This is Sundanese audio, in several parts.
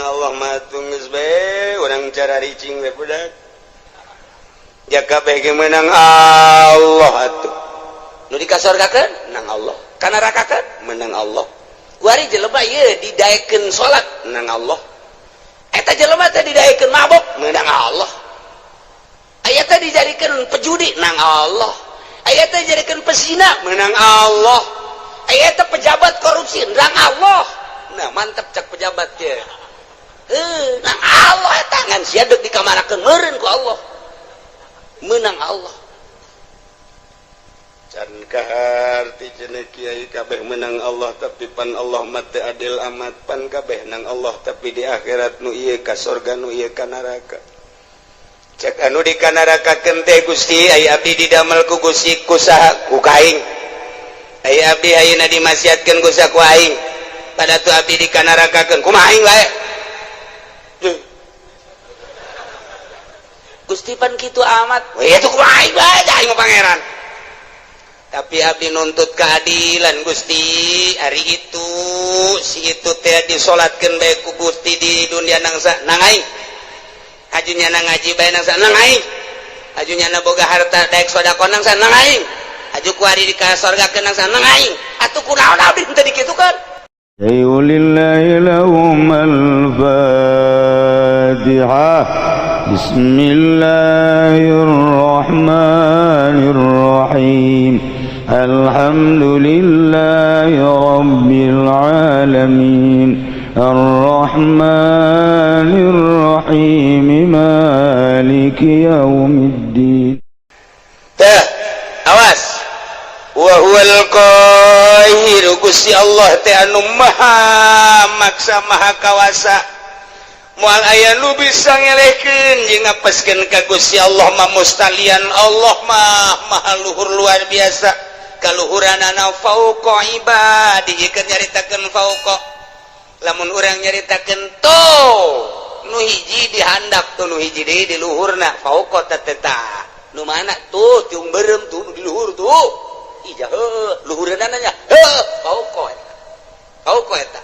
Allah mah atuh geus bae urang cara ricing we budak. Ya kabeh ge menang Allah atuh. Nu dikasorgakeun menang Allah, ka nerakakeun menang Allah. Kuari jelema ieu didaekeun salat menang Allah. Eta jelema teh didaekeun mabok menang Allah. Aya teh dijadikeun pejudi nang Allah. Aya teh dijadikeun pesina menang Allah. Aya teh pejabat korupsi nang Allah. Nah, mantep cak pejabat ge. Heuh, nang Allah eta ngan sia deuk dikamanakeun meureun ku Allah. Menang Allah. Can kaharti cenah kiai kabeh menang Allah, tapi pan Allah mah teu adil amat, pan kabeh nang Allah tapi di akhirat nu ieu ka sorga, nu ieu ka neraka. Cek anu di kanarakakeun teh, "Gusti, aya abdi didamel ku Gusti ku saha?" "Ku kaing." "Aya abdi ayeuna dimaksiatkeun ku saha?" "Ku aing." "Pada tuh abdi dikanarakakeun kumaha aing bae?" Duh. "Gusti, pan kitu amat." "Weh, itu kumaha aing bae, aing mah pangeran, tapi abdi nuntut keadilan, Gusti. Hari itu si itu teh disolatkeun bae ku Gusti di dunia nang sa nang aing, hajunya nang ngaji bae nang sa nang aing, hajunya na boga harta daek sedekah nang sa nang aing, haju ku ari di ka sorgakeun nang sa nang aing. Atuh kunaon abdi teu dikitukeun?" لله لهم الفاتحة. بسم الله الرحمن الرحيم. الحمد لله رب العالمين، الرحمن الرحيم، مالك يوم الدين. Teh, awas. Wa huwal qahiru, Gusti Allah teh anu maha maksa, maha kawasa, moal aya nu bisa ngelehkeun jeung ngapeskeun ka Gusti Allah mah. Mustalian Allah mah maha luhur, luar biasa kaluhuranana, fauqa ibadi. Keur nyaritakeun fauqa, lamun urang nyaritakeun tuh nu hiji dihandap tuh, nu hiji deui di luhurna, fauqa teh tah nu mana tuh? Tiung beureum tuh di luhur tuh. Ija heuh, luhureunana nya heuh, fauqa eta, fauqa eta,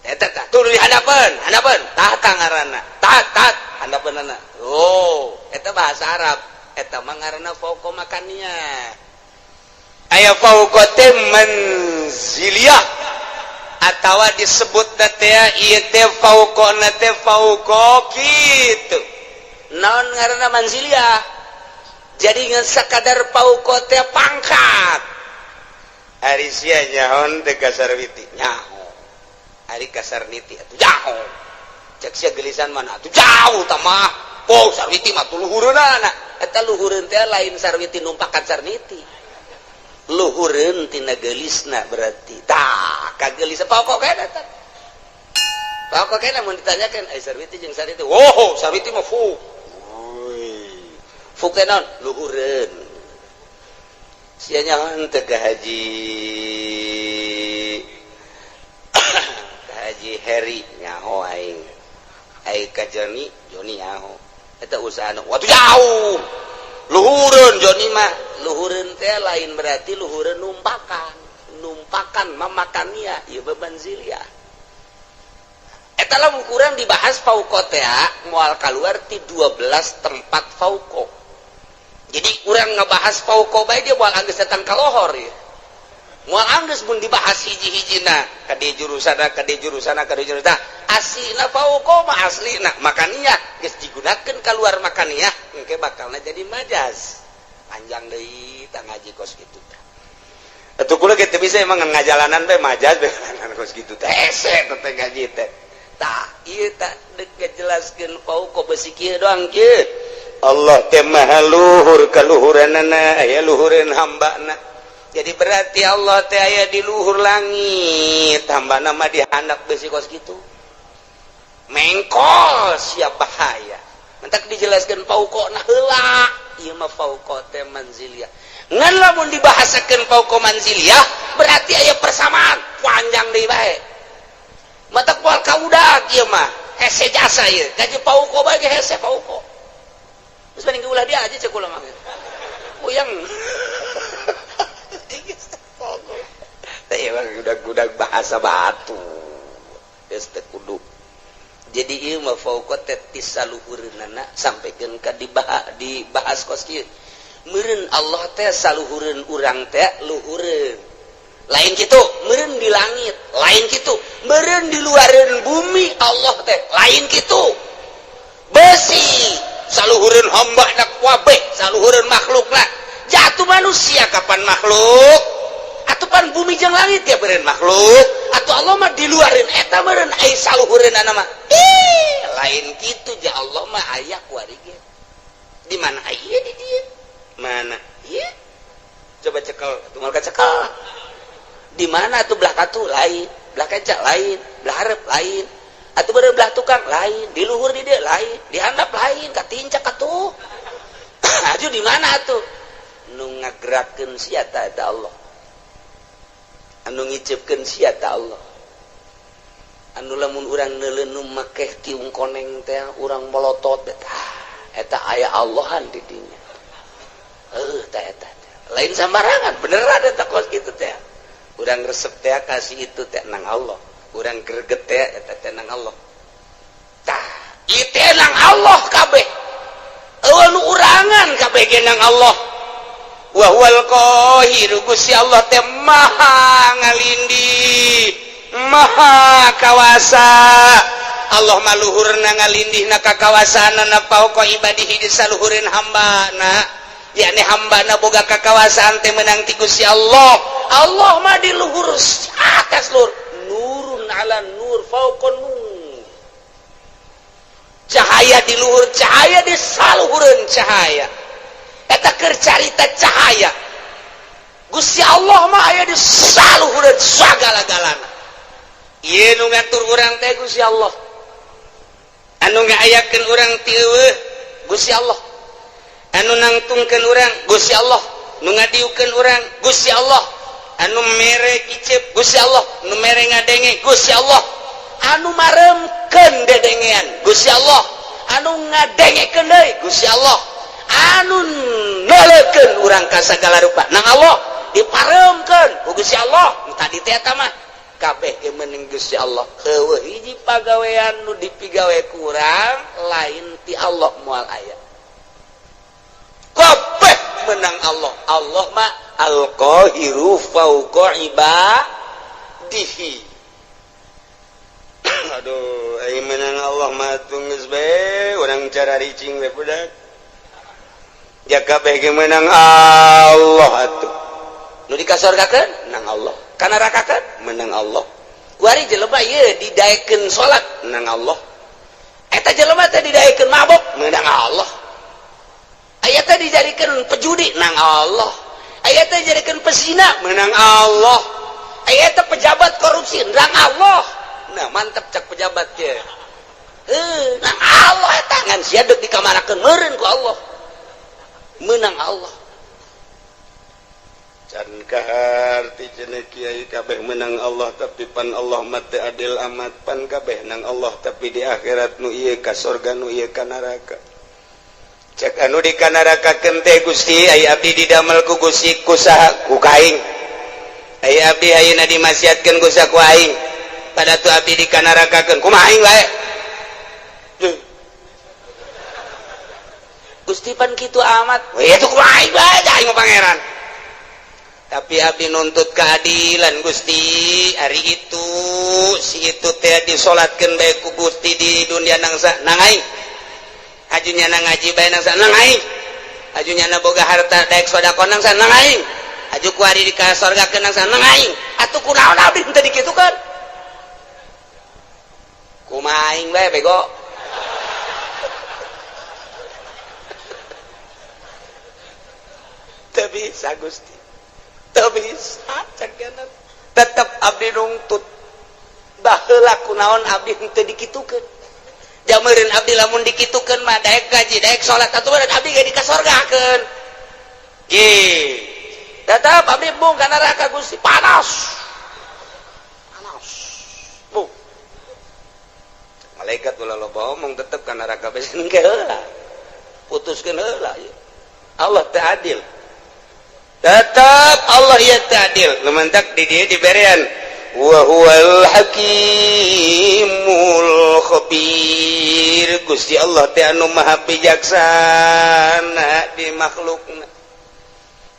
eta tah tuh di handapeun, handapeun tah tah ngaranna tah tah handapeunana. Oh, eta bahasa Arab, eta mah ngaranna fauqa makania. Aya fauqa teh manziliyah atawa disebut teh ieu teh fauqa teh fauqa kitu. Naon ngaranna manziliyah? Jadi ngan sakadar fauqa teh pangkat. Ari sia nyaho teh ka Sarwiti? Nyaho. Ari ka Sarniti atuh jauh. Cek sia gelisan mana atuh jauh tah mah. Oh, Sarwiti mah tuh luhureunana. Eta luhureun teh lain Sarwiti numpakan Sarniti, luhureun tina geulisna berarti. Tah kagelis pokok kena eta, pokok kena. Mun ditanyakeun ai Sarwiti jeung Sarniti, wow, Sarwiti mah fu fu teh naon? Luhureun. Sia nyaho teh ka Haji Heri? Nyaho aing. Ai ka Joni? Joni nyaho. Eta usaha waktu jauh luhureun Joni mah. Luhureun teh lain berarti luhureun numpakan, numpakan mamakannya ieu bebanzilia. Eta lamun kurang dibahas fauqa teh moal keluar ti 12 tempat fauqa. Jadi kurang ngebahas fauqa bae dia moal anggeus datang ka lohor ya, moal anggeus mun dibahas hiji-hijina ka di jurusana, ka di jurusana, ka di jurusana. Aslina fauqa mah aslina makaniah geus digunakeun keluar makaniah, engke bakalna jadi majaz, panjang deui tah ngaji kos kitu tah. Atuh kula ge teu bisa emang ngajalanan bae majaz bae kos kitu teh, hese teh ngaji teh. Tah ieu tah deuk ngajelaskeun fauqa besi kieu doang kieu. Allah teh maha luhur kaluhuranana, aya luhureun hambana. Jadi berarti Allah teh aya di luhur langit, hambana mah dihandap besi kos kitu mengkol, siap bahaya. Mentak dijelaskan fauqa nah heula ieu mah fauqa teh manziliyah. Ngan lamun dibahasakeun fauqa manziliyah berarti aya persamaan, panjang deui bae, matak moal kaudag ieu mah, hese jasa ieu gaji fauqa bae ge hese fauqa. Terus mending ulah dia aja cek kula mah, puyeng. Teh emang udah-udah bahasa batu. Geus teu kudu. Jadi ieu mah fauqa teh ti saluhureunana sampaikeun ka dibahas kos kieu. Meureun Allah teh saluhureun urang teh luhureun. Lain kitu, meureun di langit, lain kitu, meureun di luareun bumi Allah teh, lain kitu. Besi saluhureun hamba na kabeh, saluhureun makhlukna. Jatuh manusia kapan makhluk? Atuh pan bumi jeung langit ya meureun makhluk. Atau Allah mah di luareun eta meureun ai saluhureunana mah. Ih, lain kitu ja Allah mah aya kuari ge. Di mana aya di dieu? Mana? Ieu. Coba cekel, atuh moal kacekel. Di mana tuh belah katu lain, belah kaca lain, belah hareup lain. Atuh beureum belah tukang lain, di luhur di dieu lain, di handap lain, katincak atuh. Aju di mana atuh? Nu ngagerakeun sia ta eta Allah. Anu ngicepkeun sia ta Allah. Anu lamun urang neuleun nu make tiung koneng teh urang molotot eta eta aya Allahan di dinya. Heuh tah eta. Lain sambarangan, beneran eta kos kitu teh. Urang resep teh kasih itu teh nang Allah. Urang greget teh eta teh nang Allah. Tah, ieu teh nang Allah kabeh. Eueuh nu urangan kabeh ge nang Allah. Wa huwal qahir, Gusti Allah teh maha ngalindih, maha kawasa. Allah mah luhurna ngalindihna kakawasaanana fauqa ibadihi di saluhureun hambana. Yakni hambana boga kakawasaan teh menang ti Gusti Allah. Allah mah di luhur atas luhur. Nurun ala nur fauqa nur. Cahaya di luhur cahaya di saluhureun cahaya. Eta keur carita cahaya. Gusti Allah mah aya di saluhureun sagala-galana. Ieu nu ngatur urang teh Gusti Allah. Anu ngaayakeun urang ti eueuh Gusti Allah. Anu nangtungkeun urang Gusti Allah, nu ngadiukeun urang Gusti Allah, anu mere icep Gusti Allah, nu mere ngadenge Gusti Allah, anu maremkeun dedengean Gusti Allah, anu ngadengekeun deui Gusti Allah, anu neuleukeun urang ka sagala rupa nang Allah, diparemkeun ku Gusti Allah. Tadi teh eta mah kabeh ge meunang Gusti Allah. Eueuh hiji pagawean nu dipigawe ku urang lain ti Allah moal aya. Kabeh menang Allah. Allah mah al-qahiru fauqa ibadihi. Aduh, aing menang Allah mah geus bae urang cara ricing we budak. Ja kabeh ge menang Allah atuh. Nu dikasorgakeun nang Allah, kanarakakeun menang Allah. Kuari jelema ieu didaekeun salat nang Allah. Eta jelema teh didaekeun mabok menang Allah. Aya teh dijadikeun pejudi nang Allah. Aya teh dijadikeun pesina menang Allah. Aya teh pejabat korupsi nang Allah. Nah, mantep cak pejabat ge. Heuh, nang Allah eta ngan sia deuk dikamanakeun meureun ku Allah. Menang Allah. Can kaharti cenah kiai kabeh menang Allah, tapi pan Allah mah teu adil amat, pan kabeh nang Allah tapi di akhirat nu ieu ka sorga, nu ieu ka neraka. Cek anu di kanarakakeun teh, Gusti, ai abdi didamel ku Gusti ku saha? Ku kaing. Ai abdi ayeuna dimaksiatkeun ku saha? Ku aing. Pada tu abdi dikanarakakeun kumaha aing bae? Duh. Gusti, pan kitu amat. We itu kumaha aing bae, aing mah pangeran. Tapi abdi nuntut keadilan, Gusti. Hari itu si itu teh disolatkeun bae ku Gusti di dunia nang sa nang aing. Hajunya nang ngaji bae nang sa nang aing. Hajunya na boga harta daek sedekah nang sa nang aing. Haju ku ari di ka sorgakeun nang sa nang aing. Atuh kunaon abdi teu dikitukeun? Kumaha aing bae, bego. Teu bisa, Gusti. Teu bisa cek. Tetep abdi nungtut. Baheula kunaon abdi henteu dikitukeun? Jameureun abdi lamun dikitukeun mah daek gaji, daek salat, atuh meureun abdi ge dikasorgakeun. Ge. Tetep abdi embung ka neraka, Gusti, panas. Panas. Bu. Malaikat ulah loba omong, tetep ka neraka bae engke heula. Putuskeun heula ieu. Allah teh adil. Tetap Allah ya teu adil. Nu mantak di dieu diberean Wa huwal hakimul khabir. Gusti Allah teh anu maha bijaksana di makhlukna,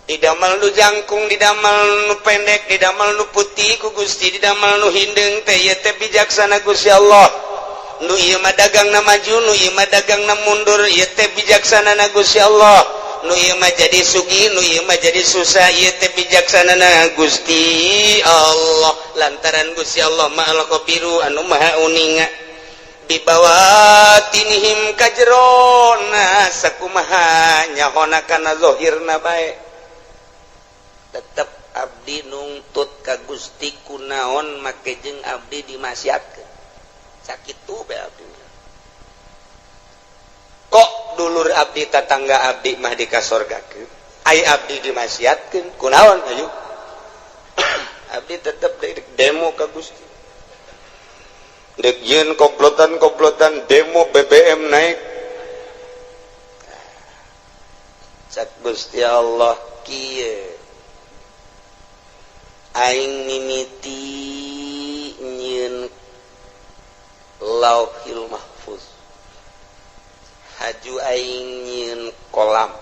didamel nu jangkung, didamel nu pendek, didamel nu putih ku Gusti, didamel nu hindeung teh, ieu teh bijaksana Gusti Allah. Nu ieu mah dagangna maju, nu ieu mah dagangna mundur, ieu teh bijaksana na Gusti Allah. Nu ieu mah jadi sugih, nu ieu mah jadi susah, ieu teh bijaksana na Gusti Allah, lantaran Gusti Allah mah al-khabiru, anu maha uninga. Bibawatinihim, kajerona sakumaha nyahona kana zahirna bae. Tetep abdi nungtut ka Gusti, kunaon make jeung abdi dimaksiatkeun? Sakitu bae abdi. Kok dulur abdi, tatangga abdi mah dikasorgakeun, ai abdi dimaksiatkeun, kunaon? Ayo, abdi tetep demo ka Gusti. Dek yeun komplotan-komplotan demo BBM naik, cak Gusti Allah kieu: "Aing mimiti nyieun Lauhil Mahfuz, haju aing nyieun kolam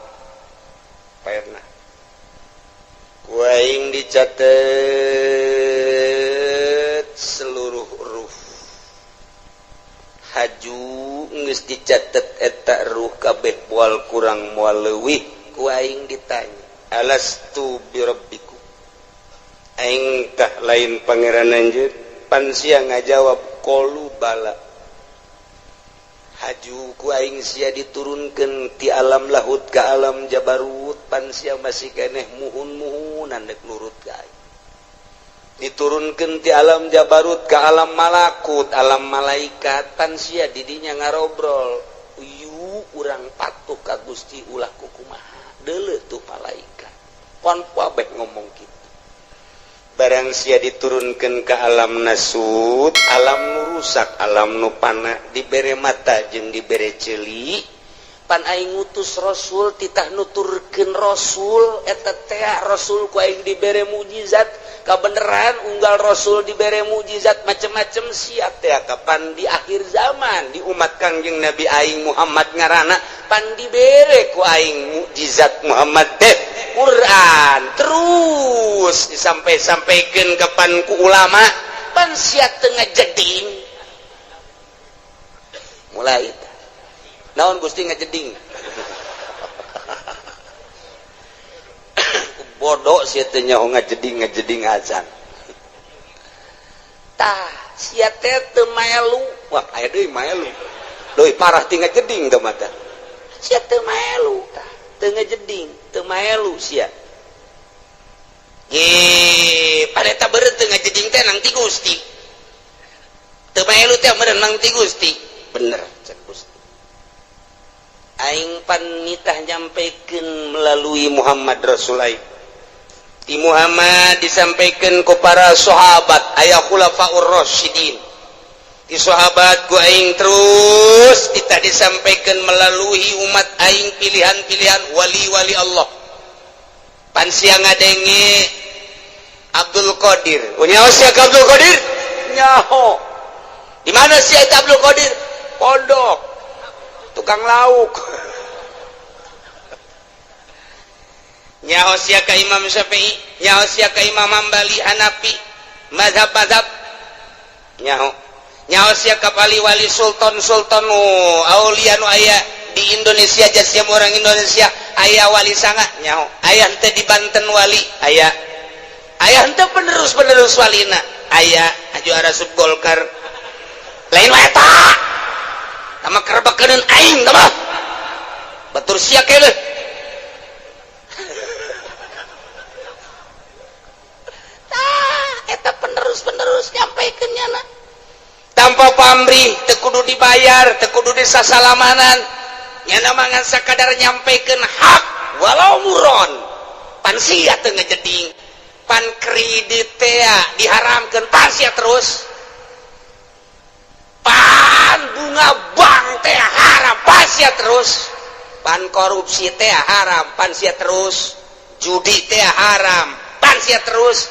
pernah ku aing dicatet seluruh huruf. Haju geus dicatet eta ruh kabeh, moal kurang moal leuwih, ku aing ditanya, 'Alastu birabbikum?' Aing tah lain Pangeran anjeun?' Pan sia ngajawab, 'Qalu bala.' Haju ku aing sia diturunkeun ti alam lahut ke alam jabarut, pan sia masih keneh muhun-muhunan dek nurut ka aing. Diturunkeun ti alam jabarut ke alam malakut, alam malaikat, pan sia didinya ngarobrol, 'Uyu, urang patuh ka Gusti ulah kukumaha, deuleu tuh malaikat.' Pon kabeh ngomong kitu. Barang sia diturunkan ke alam nasut, alam nu rusak, alam nu pana, dibere mata jeung dibere ceuli. Pan aing ngutus rasul, titah nuturkeun rasul eta teh, rasul ku aing dibere mukjizat. Kabeneran unggal rasul dibere mukjizat macem-macem, sia teh kapan di akhir zaman di umat Kangjeng Nabi aing Muhammad ngaranna, pan dibere ku aing mukjizat Muhammad teh Quran, terus disampai-sampaikan kapan ku ulama, pan sia teu ngajeding. Mulai naon, Gusti, ngajeding? Bodoh sia teh nyaho ngajeding ngajeding acan. Tah, sia teh teu maelu. Wah, aya deui maelu deui, parah ti ngajeding teh mata. Sia teu maelu, tah, teu ngajeding, teu maelu sia. Ge pada beureum teu ngajeding teh nang ti Gusti, teu maelu teh meureun nang ti Gusti. Bener cek Gusti, aing pan nitah nyampaikan melalui Muhammad Rasul aing. Di Muhammad disampaikan ke para sahabat, aya khulafaur rasyidin. Di sahabat ku aing terus kita disampaikan melalui umat aing, pilihan-pilihan wali-wali Allah. Pan sia ngadenge Abdul Qadir. Oh, nyaho sia ka Abdul Qadir? Nyaho. Di mana sia eta Abdul Qadir? Pondok tukang lauk. Nyaho sia ka Imam Syafi'i? Nyaho sia ka Imam Hambali, Hanafi, mazhab-mazhab? Nyaho? Nyaho sia ka wali-wali, sultan-sultan, nu aulia nu aya di Indonesia? Sia orang Indonesia, aya wali sanga? Nyaho? Aya henteu di Banten wali? Aya. Aya henteu penerus-penerus walina? Aya. Aju arasup Golkar lain wae eta sama kerbekeun aing tah mah, batur sia keneh. Tah, eta penerus-penerus nyampaikeun nyana tanpa pamrih, teu kudu dibayar, teu kudu disasalamanan. Nyana mangan sakadar nyampaikeun hak walau muron. Pan sia teu ngejeding. Pan kredit teh diharamkeun, pan sia terus. Pan bunga bank teh haram, pan sia terus. Pan korupsi teh haram, pan sia terus. Judi teh haram, pan sia terus.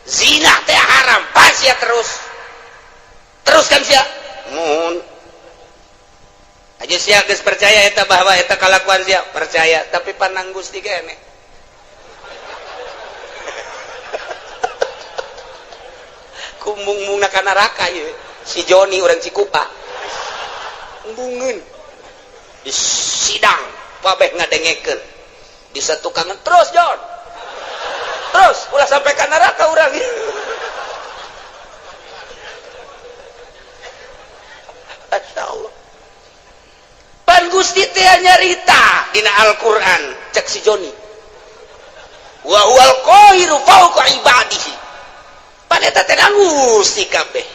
Zina teh haram, pas sia terus. Teruskan sia. Mun aja sia geus percaya eta bahwa eta kalakuan sia, percaya, tapi panang Gusti kene. Kumbung-mungna ka neraka ieu. Si Joni urang Cikupa. Embungeun. Di sidang kabeh ngadengekeun. Di satukangan terus Jon. Terus ulah sampai ka neraka urang. Masya Allah. Pan Gusti teh nyarita dina Al-Qur'an cek si Joni. Wa huwal qahiru fawqa ibadihi. Pan eta teh Gusti kabeh.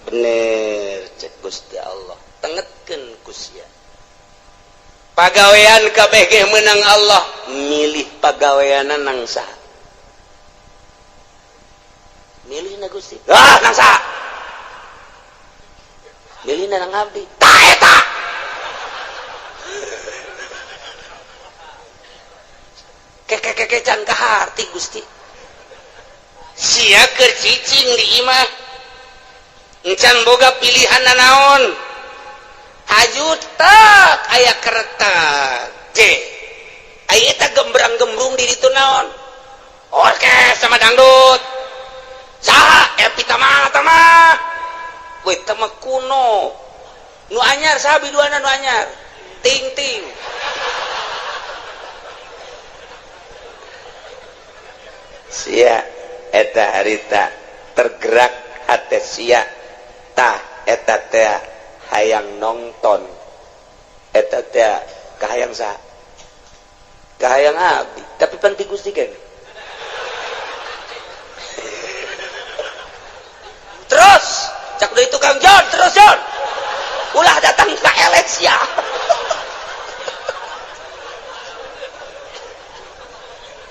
Bener cek Gusti Allah. Tengetkeun ku sia. Pagawean kabeh ge meunang Allah, milih pagaweanna nang saha? Milih na Gusti. Ah, nang saha? Milih na nang abdi. Ta eta. Keke-keke can kaharti Gusti. Sia keur cicing di imah. Encan boga pilihan nanaon. Haju tak aya kereta C. Aya eta gembrang-gembrung di ditu naon? Orkes sama dangdut. Saha Epi Tama tama. Weh tama kuno. Nu anyar saha biduana nu anyar? Ting-ting. Sia eta harita tergerak hate sia tah eta teh hayang nonton eta teh kahayang saha? Kahayang abdi, tapi pan ti Gusti kan. Terus cak deui tukang Jon, terus Jon. Ulah datang ka elet sia.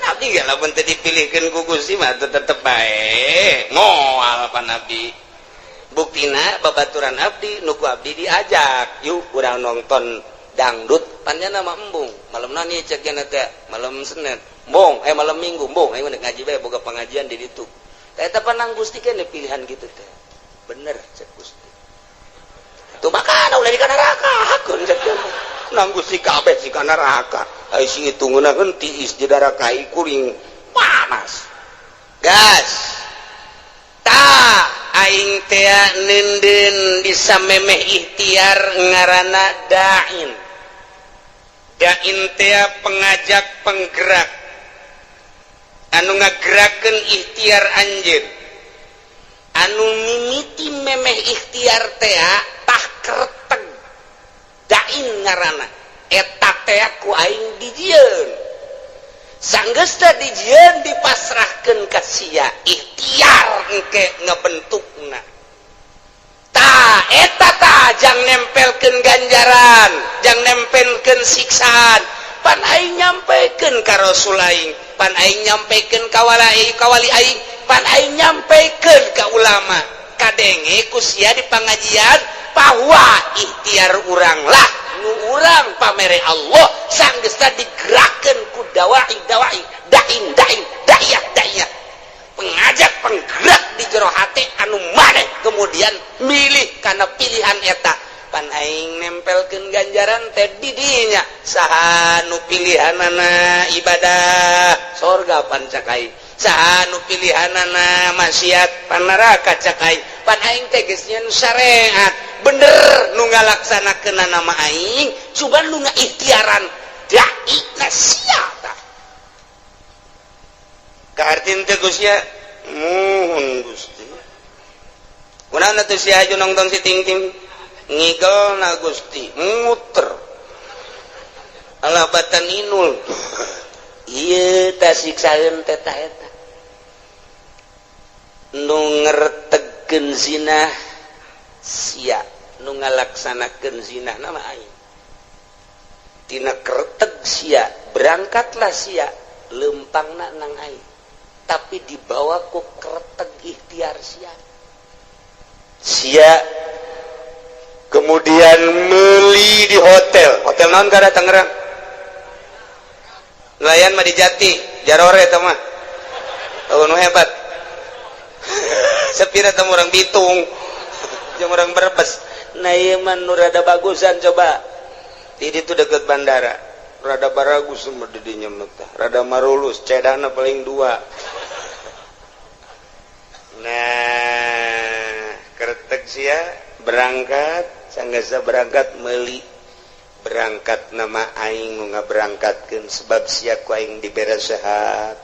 Nabi ge lamun teu dipilihkeun ku Gusti mah tetep bae moal pan abdi. Buktina babaturan abdi nu ku abdi diajak, yuk urang nonton dangdut, panjana mah embung. Malam nani cek nya teh, malam Senin. Embung, malam Minggu embung, aing ngaji bae boga pengajian di ditu. Tah eta panang Gusti kene pilihan gitu teh. Bener cek Gusti. Tuh makana ulah di kana neraka, hakeun cek nya. Nang Gusti kabeh si kana neraka. Ai si itu ngeunaheun tiis di darakai kuring panas. Gas. Ta aing teh neundeun bisa memeh ikhtiar ngaranna da'in. Da'in teh pengajak penggerak anu ngagerakeun ikhtiar anjeun. Anu mimiti memeh ikhtiar teh tah kerteg da'in ngaranna. Eta teh ku aing dijieun. Sanggeus teh dijieun dipasrahkeun ka sia ikhtiar engke ngebentukna. Ta eta ta jang nempelkeun ganjaran, jang nempelkeun siksaan. Pan aing nyampekeun ka Rasul aing, pan aing nyampekeun ka wali aing, pan aing nyampekeun ka ulama. Kadenge ku sia di pangajian bahwa ikhtiar urang lah nu urang pamere Allah sanggeusna digerakkeun ku dawai dawai dain dain da'iyah da'iyah pengajak penggerak di jero hati anu maneh kemudian milih karena pilihan eta. Pan aing nempelkeun ganjaran teh di dinya saha nu pilihanana ibadah sorga pan cak aing, saha nu pilihanana maksiat pan neraka cak aing. Pan aing teh geus nyeun syariat bener nu ngalaksanakeun nama aing, cuman nu ngaikhtiaran dai na sia tah. Kahartin teh Gusti muhun Gusti. Kunaon atuh sia aju nongtong si ting-ting ngigel na Gusti muter alah batan inul. Ieu tah siksaeun teh ta eta nu ngertegkeun zina sia, nu ngalaksanakeun zina nama aing. Tina kerteg sia berangkatlah sia lempangna nang aing, tapi dibawa ku kerteg ikhtiar sia. Sia kemudian meli di hotel. Hotel naon kada Tangerang? Nelayan mah di Jati, Jarore eta mah. Oh, nu hebat. Sepira teh orang Bitung jeung orang Brebes. Nah, ieu mah nu rada bagusan, coba di ditu deket bandara, rada baragus mah di dinya mah tah, rada marulus, cedana paling dua. Nah, kretek sia berangkat, sanggasa berangkat meuli, berangkat nama aing nu ngaberangkatkeun, sebab sia ku aing dibere sehat,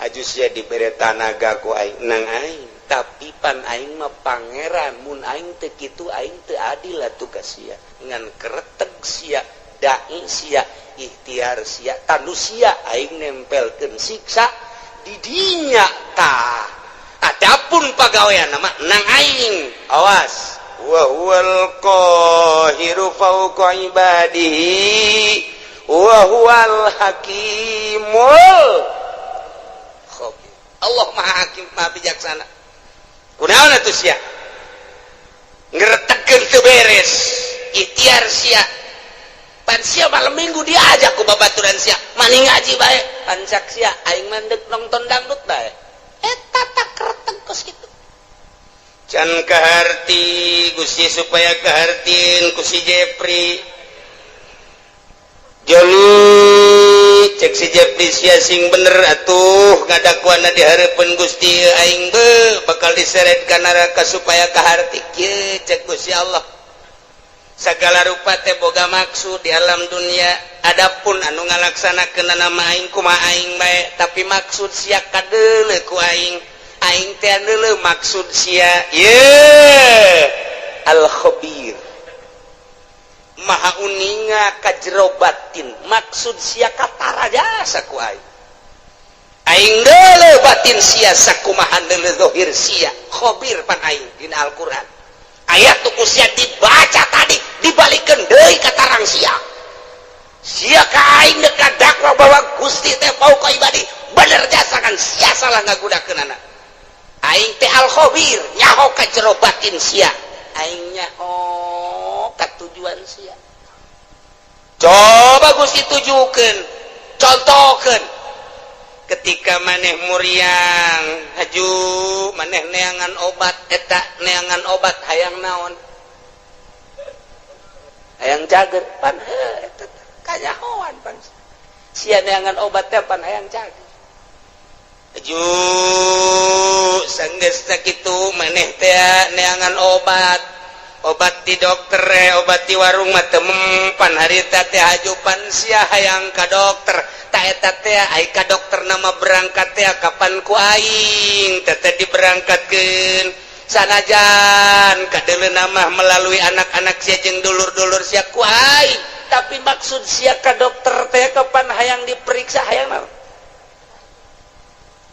aju sia dibere tanaga ku aing, nang aing. Tapi pan aing mah pangeran, mun aing teu kitu aing teu adil atuh ka sia. Ngan kretek sia, dai sia, ikhtiar sia, tanu sia aing nempelkeun siksa di dinya tah. Adapun pagawean nama nang aing, awas. Wa huwal qahiru fawqa ibadihi wa huwal hakimul khabir. Allah Maha Hakim, Maha Bijaksana. Kunaon atuh sia ngretegkeun teu beres ikhtiar sia? Pan sia malam Minggu diajak ku babaturan sia, maning ngaji bae. Pan cak sia, aing mah deuk nonton dangdut bae. Eta tak kreteg kos kitu. Can kaharti Gusti, supaya kahartin ku si Jepri. Joni, cek si Jepri, sia sing bener atuh ngadakuana di hareupeun Gusti, aing be bakal diseret ka neraka. Supaya kaharti kieu, cek Gusti Allah, segala rupa teh boga maksud di alam dunia. Adapun anu ngalaksanakeun nama aing kumaha aing bae, tapi maksud sia kadeuleu ku aing. Aing teh deuleu maksud sia. Ye al khabir, maha uninga ka jero batin. Maksud sia katara jasa ku aing. Aing deuleu batin sia sakumaha deuleu zahir sia. Khabir pan aing. Dina Al-Qur'an ayat tuh ku sia dibaca tadi, dibalikeun deui ka tarang sia. Sia ka aing deuk dakwa bahwa Gusti teh fauqa ibadi, bener jasa kan sia salah ngagunakeunana. Aing teh al khabir, nyaho ka jero batin sia, aing nyaho ka tujuan sia. Coba Gusti tujukeun, contohkeun ketika maneh muriang, haju maneh neangan obat. Eta neangan obat hayang naon? Hayang cager. Pan heuh, eta kanyahoan pan sia neangan obat teh pan hayang cager. Haju sanggeus sakitu maneh teh neangan obat, obat di dokter, obat di warung mah teu mempan harita teh. Haju pan sia hayang ka dokter. Ta eta teh ai ka dokter nama berangkat teh kapan ku aing teh teh diberangkatkeun, sanajan kadeuleu nama melalui anak-anak sia jeung dulur-dulur sia ku aing. Tapi maksud sia ka dokter teh kapan hayang diperiksa, hayang naon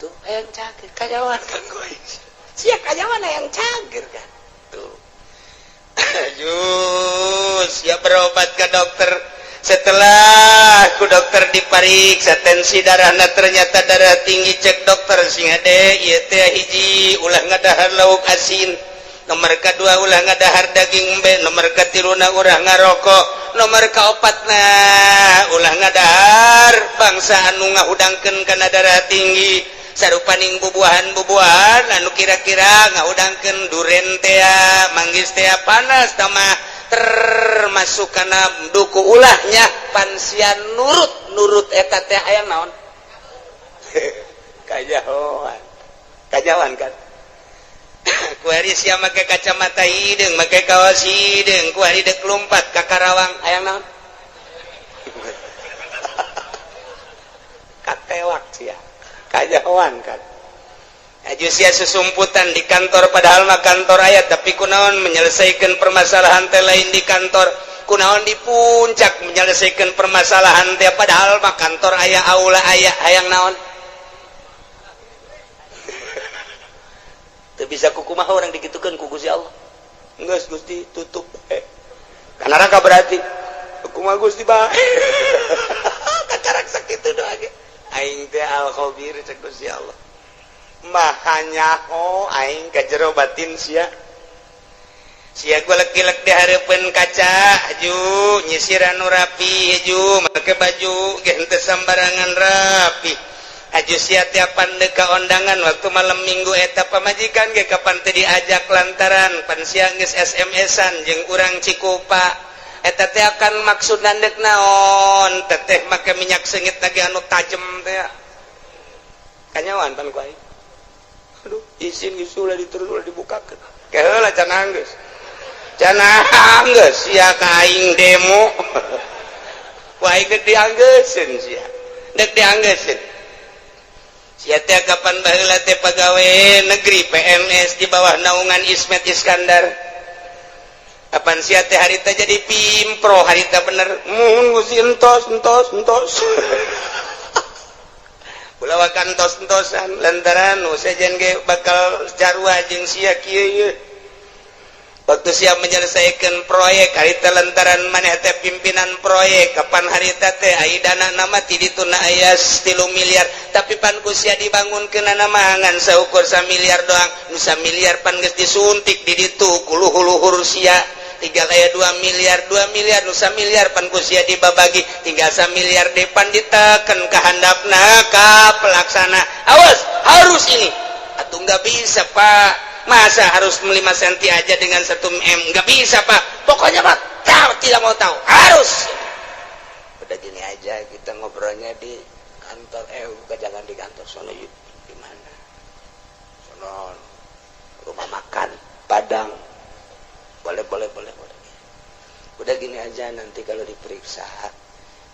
tuh? Hayang cager. Kanyahoan kan ku aing sia kanyahoan hayang cager kan tuh. Ayo, siap berobat ke dokter. Setelah ku dokter dipariksa tensi darahna, ternyata darah tinggi. Cek dokter, sing hade ieu teh, hiji, ulah ngadahar lauk asin, nomor kedua, ulah ngadahar daging embe, nomor katiluna, ulah ngarokok, nomor kaopatna, ulah ngadahar bangsa anu ngahudangkeun kana darah tinggi, sarupaning bubuahan-bubuahan anu kira-kira ngahudangkeun, duren tea, manggis tea, panas tamah termasuk kana duku, ulahnya. Pan sia nurut nurut eta teh hayang naon? Kanyahoan, kanyahoan kan kuari sia make kacamata hideung, make kaos hideung, kuari dek lompat ka Karawang, hayang naon? Katewak sia, kanyahoan kan. Aju sia susumputan di kantor, padahal mah kantor aya, tapi kunaon menyelesaikan permasalahan teh lain di kantor? Kunaon di puncak menyelesaikan permasalahan teh, padahal mah kantor aya, aula aya? Hayang naon? Teu bisa kukumaha orang dikitukeun ku Gusti Allah. Geus Gusti, tutup ka neraka berarti. Kumaha Gusti bae, kakarak sakitu doa ge. Aing teh al khabir, cek Gusti Allah, maha nyaho aing ka jero batin sia. Sia golek-gilek di hareupeun kaca, aju nyisiran nu rapi, aju make baju ge henteu sambarangan rapi. Aju sia tiapan deka undangan waktu malam Minggu, eta pamajikan ge kapan teu diajak lantaran pan sia geus SMS-an jeung urang Cikupa. Eta teh akan maksud dek naon teteh, make minyak seungit lagi anu tajem teh kanyawan pan ku aing. Aduh, izin geus, ulah diterus, ulah dibukakeun. Keheula can anggeus, can anggeus sia ka aing demo. Ku aing dek dianggeuseun sia, dek dianggeuseun sia teh. Kapan baheula teh pegawai negeri PNS di bawah naungan Ismet Iskandar. Kapan sia teh harita jadi pimpro, harita bener mun Gusti, entos entos entos, ulah wakan entos entosan lantaran nu sejen ge bakal jarua jeung sia kieu ieu. Waktu siap menyelesaikan proyek harita lantaran maneh teh pimpinan proyek. Kapan harita teh ai dana nama ti ditu na aya 3 miliar, tapi pan ku sia dibangun kena nama ngan saukur miliar doang. Nu miliar pan geus disuntik di ditu ku luhur-luhur sia, tinggal aya 2 miliar. 2 miliar, nu miliar pan ku sia dibabagi, tinggal miliar depan diteken ke handapna ka pelaksana, "Awas, harus ini." "Atau nggak bisa, Pak, masa harus 5 cm aja dengan 1 m? Nggak bisa, Pak." "Pokoknya, Pak, tahu tidak mau tahu, harus." "Udah, gini aja, kita ngobrolnya di kantor." "Eh, bukan, jangan di kantor sono." "Yuk." "Di mana?" "Sono, rumah makan Padang." "Boleh, boleh, boleh, boleh." "Udah, gini aja, nanti kalau diperiksa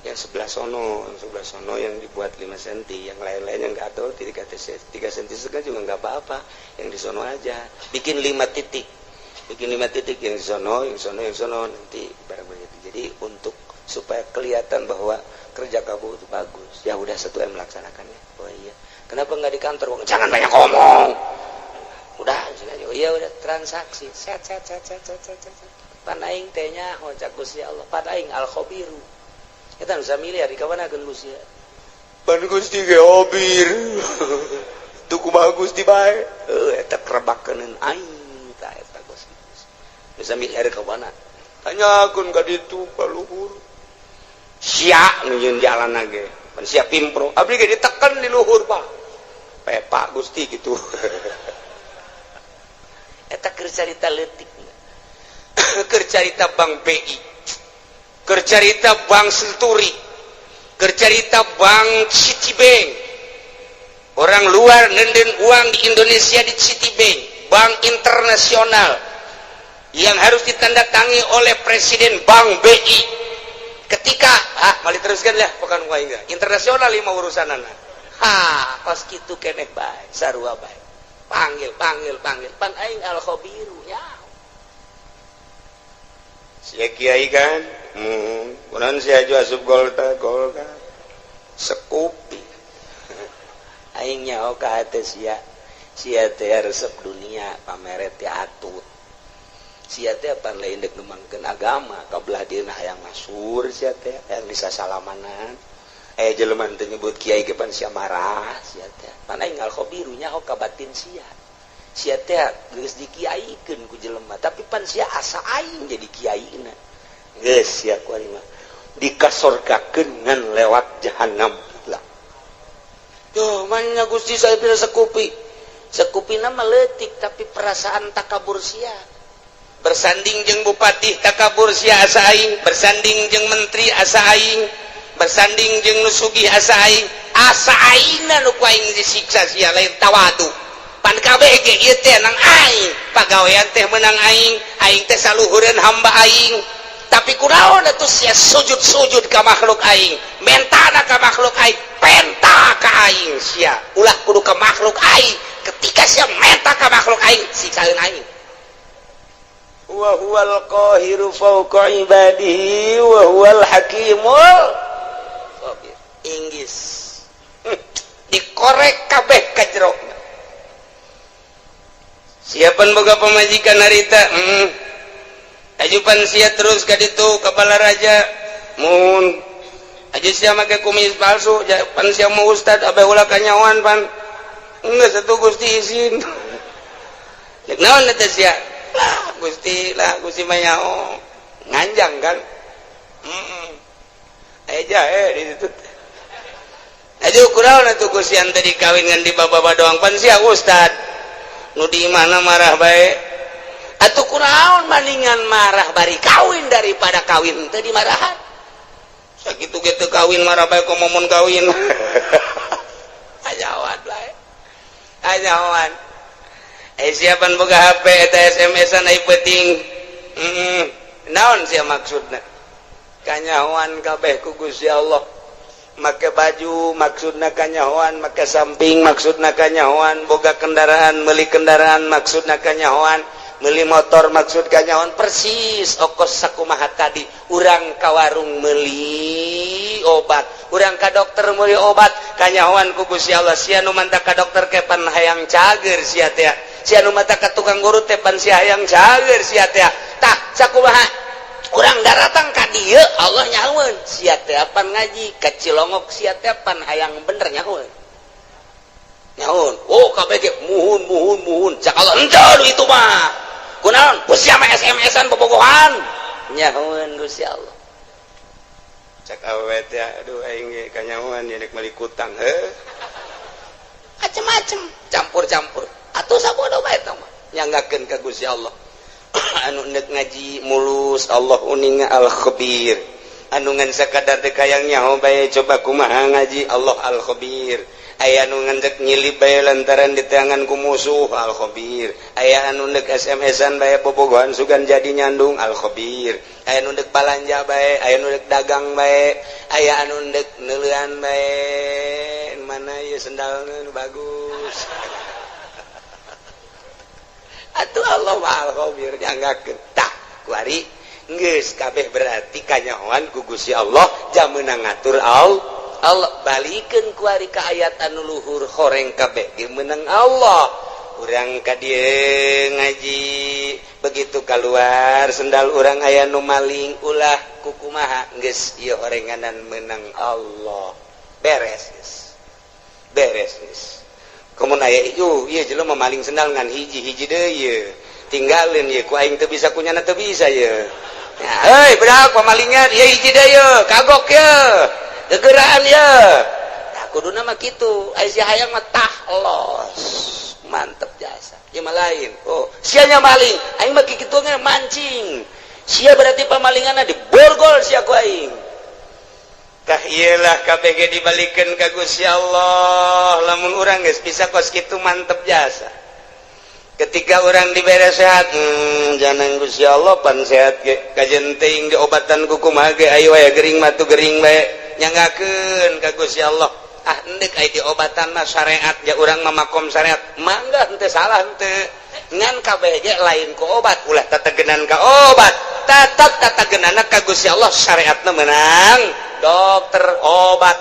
yang sebelah sono, yang sebelah sono yang dibuat 5 cm, yang lain-lain yang nggak tahu 3 3 cm setengah juga nggak apa-apa. Yang di sono aja bikin 5 titik, bikin 5 titik, yang di sono, yang sono, yang sono, nanti barang begitu. Jadi untuk supaya kelihatan bahwa kerja kamu itu bagus." "Ya udah, 1 M melaksanakannya." "Oh iya, kenapa nggak di kantor?" "Jangan banyak ngomong, udah sini aja." "Oh iya, udah." Transaksi set set set set set set set. Pan aing teh nyaho cak Gusti Allah, pan aing al khabiru. Kita bisa miliar di kawan akan Gusti. Pan Gusti ge obir. Tuh kumaha Gusti bae. Heuh, eta kerebakeun aing ta eta Gusti. Bisa miliar ka mana? Tanyakeun ka ditu ka luhur. Sia nu nyieun jalan ge. Pan sia pimpro. Abdi ge ditekan di luhur, Pak. Pepa Gusti gitu. Eta keur carita leutik. Keur carita Bank BI, keur carita Bank Senturi, keur carita Bank Citibank. Orang luar nenden uang di Indonesia di Citibank, bank internasional yang harus ditandatangi oleh Presiden Bank BI ketika, ah, mali teruskan lah, bukan enggak internasional lima urusan anak. Ha, pas gitu keneh bae, sarua bae, panggil, panggil, panggil. Pan aing al khabiru ya. Sia kiai kan, kunaon sia aju asup Golkar? Golkar sekupi. Aing nyaho ka hate sia, sia teh resep dunia, pameret teh atut. Sia teh pan lain dek ngembangkeun agama, kabelah dieuna hayang masyhur. Sia teh hayang bisa salamanan, eh, jelema teu nyebut kiai ge pan sia marah. Sia teh pan aing al khabiru, nyaho ka batin sia. Sia teh geus dikiaikeun ku jelema, tapi pan sia asa aing jadi kiaina. Geus sia ku aing mah dikasorgakeun ngan lewat jahanam lah. Yo manya Gusti, saya bisa sekupi. Sekupi nama leutik, tapi perasaan takabur sia. Bersanding jeung bupati takabur sia asa aing, bersanding jeung menteri asa aing, bersanding jeung nu sugih asa aing, asa aingna nu ku aing disiksa sia, lain tawadu. Pan kabeh ge ieu teh nang aing, pagawean teh menang aing, aing teh saluhureun hamba aing. Tapi kunaon atuh sia sujud-sujud ka makhluk aing, mentana ka makhluk aing, penta ka aing sia? Ulah, kudu ka makhluk aing. Ketika sia menta ka makhluk aing, siksaeun aing. Wa huwal qahiru fawqa ibadihi wa huwal hakimul khabir. Inggris dikorek kabeh ka jero. Siapan boga pamajikan harita? Ajupan sia terus ka ditu ka Balaraja mun aja sia make kumis palsu. Pan sia mau ustad, abe ulah kanyawan. Pan enggak satu Gusti izin. Cek naon eta sia? Lah Gusti, lah Gusti mah nyaho nganjang kan. Heeh. Aya jahe di situ. Aju kunaon atuh ku sian tadi kawin ngan dibawa doang? Pan sia ustad nu di mana marah bae atuh. Kunaon maningan marah bari kawin daripada kawin teu dimarahan? Sakitu ge teu kawin marah bae, komo mun kawin. Ajawan bae, ajawan. Eh, siapan boga HP eta SMS-an ai penting. Naon sia maksudna? Kanyahoan kabeh ku Gusti Allah. Make baju maksudna kanyahoan, make samping maksudna kanyahoan, boga kendaraan, meuli kendaraan maksudna kanyahoan, meuli motor maksud kanyahoan. Persis okos sakumaha tadi, urang ka warung meuli obat, urang ka dokter meuli obat, kanyahoan ku Gusti Allah. Sia nu mantak ka dokter kepan hayang cager sia teh, sia nu mantak ka tukang urut teh pan sia hayang cager sia teh. Tah, sakumaha urang daratang ka dieu, Allah nyahoeun sia teh pan ngaji ka Cilongok, sia teh pan hayang bener, nyahoeun, nyahoeun. Oh, kabeh ge muhun, muhun, muhun. Cak Allah, henteu itu mah. Kunaon ku sia mah SMS-an bobogohan? Nyahoeun Gusti Allah. Cak awewe teh, aduh, aing ge kanyahoan nya rek meuli kutang heuh, macem-macem, campur-campur atuh. Sabodo bae eta mah, nyanggakeun ka Gusti Allah. Anu nek ngaji mulus, Allah uninga, al khabir. Anu ngan sakadar teh hayang nyaho bae, coba kumaha ngaji, Allah al khabir. Aya anu ngan dek nyilip bae lantaran diteangan ku musuh, al khabir. Aya anu nek SMS-an bae, bobogohan sugan jadi nyandung, al khabir. Aya anu dek balanja bae, aya anu dek dagang bae, aya anu dek neuleuan bae, mana ieu sendalna nu bagus. Atuh Allah al khabir, nyanggakeun. Tah, kuari geus kabeh berarti kanyahoan ku Gusti Allah, jam meunang ngatur Allah. Allah balikeun kuari ka ayat anu luhur, horeng kabeh ge meunang Allah. Urang ka dieu ngaji, begitu keluar sendal urang aya nu maling, ulah kukumaha, geus ieu horenganan meunang Allah, beres geus, beres geus. Komo aya ieu, ieu jelema maling sendal ngan hiji, hiji deui ieu tinggalin ieu, ku aing teu bisa, kunyana teu bisa ieu. Hei budak pamalingan ieu, hiji deui ieu, kagok ieu, gegeraan ya. Nah, kuduna mah kitu. Ai sia hayang mah tah los mantep jasa ieu mah lain. Oh, sianya maling, aing mah kitu mancing sia, berarti pamalinganna diborgol sia ku aing. Tah, iyalah, KBG dibalikan ka Gusti Allah. Lamun urang geus bisa kos kitu, mantep jasa. Ketika orang dibere sehat, jangan Gusti Allah pan sehat ge kajen teuing diobatan ku kumaha ge, ayo aya gering mah tuh gering bae, nyanggakeun ka Gusti Allah. Ah, endek aya diobatan mah syariat ya, urang mah makom syariat, mangga, henteu salah, henteu. Ngan kabeh ge lain ku obat, ulah tategenan ka obat, tetep tatagenana ka Gusti Allah. Syariatna menang dokter, obat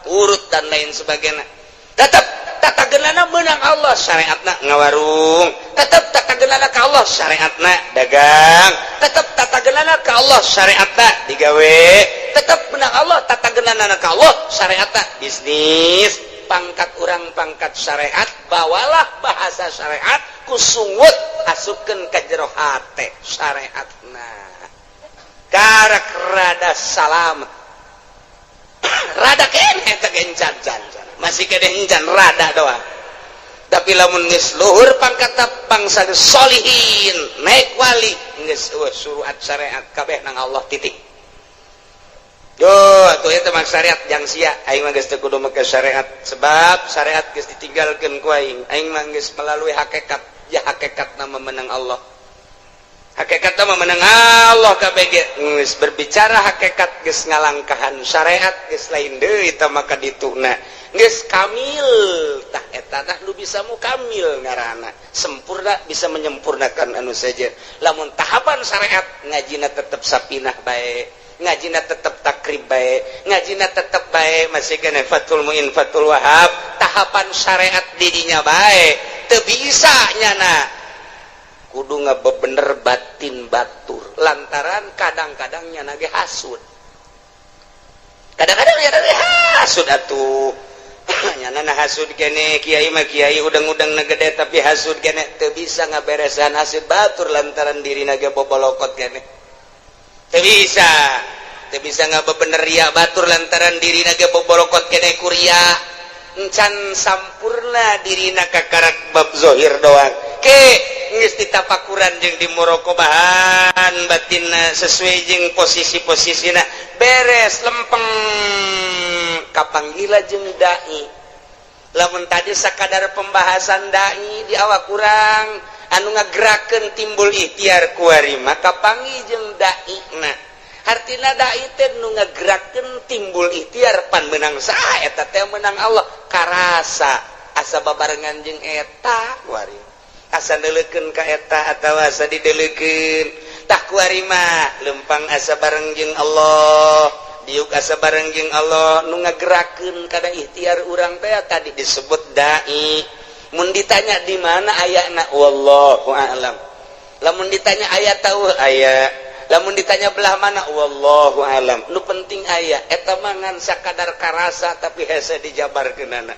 urut dan lain sebagainya, tetap tatagenana menang Allah. Syariatna ngawarung, tetap tatagenana ka Allah. Syariatna dagang, tetap tatagenana ka Allah. Syariatna digawe, tetap menang Allah. Tatagenana ka Allah syariatna bisnis. Pangkat urang pangkat syariat, bawalah bahasa syariat, kusungut asupkeun ka jero hate syariatna, karak rada salamet, rada keneh teh gencan can, masih kene encan, rada doang. Tapi lamun geus luhur pangkat bangsa solihin, naik wali, geus eueuh suruhat syariat, kabeh nang Allah, titik. Yo, atuh eta mah syariat jang sia. Aing mah geus teu kudu make syariat, sebab syariat geus ditinggalkeun ku aing. Aing mah geus melalui hakikat ya, hakikat nama menang Allah, hakikat nama menang Allah. KBG geus berbicara hakikat, geus ngalangkahan syariat, geus lain deui eta maka dituna geus kamil. Tah, eta tah lu bisa mu kamil ngaranna sempurna, bisa menyempurnakan anu saja. Lamun tahapan syariat, ngajina tetep sapinah bae, ngajina tetep takrib bae, ngajina tetep bae, masih kena Fathul Muin, Fathul Wahab, tahapan syariat didinya bae, teu bisa nyana kudu ngabebener batin batur, lantaran kadang-kadang nyana ge hasud, kadang-kadang nyana ge hasud atuh. Nyana na hasud kene, kiai mah kiai udang-udang na gede, tapi hasud kene, teu bisa ngaberesan hasud batur lantaran diri ge bobolokot kene, teu bisa. Teu bisa ngabebener ria batur lantaran dirina ge boborokot kene ku ria. Encan sampurna dirina kakarak bab zohir doang. Ke geus ditapakuran jeung dimuraqabahan batinna sesuai jeung posisi-posisina, beres, lempeng, kapanggila jeung dai. Lamun tadi sakadar pembahasan dai di awak kurang anu ngagerakeun timbul ikhtiar, kuari maka panggih jeung dai. Nah, hartina dai teh nu ngagerakeun timbul ikhtiar. Pan menang saha eta teh? Menang Allah. Karasa asa babarengan jeung eta, kuari asa neuleukeun ka eta atawa asa dideulekeun. Tah, kuari mah lempang asa bareng jeung Allah, diuk asa bareng jeung Allah. Nu ngagerakeun kana ikhtiar urang teh tadi disebut dai. Mun ditanya di mana ayana, wallahu a'lam. Lamun ditanya aya tahu aya, lamun ditanya belah mana, wallahu a'lam. Nu penting aya. Eta mah ngan sakadar karasa, tapi hese dijabarkeunana.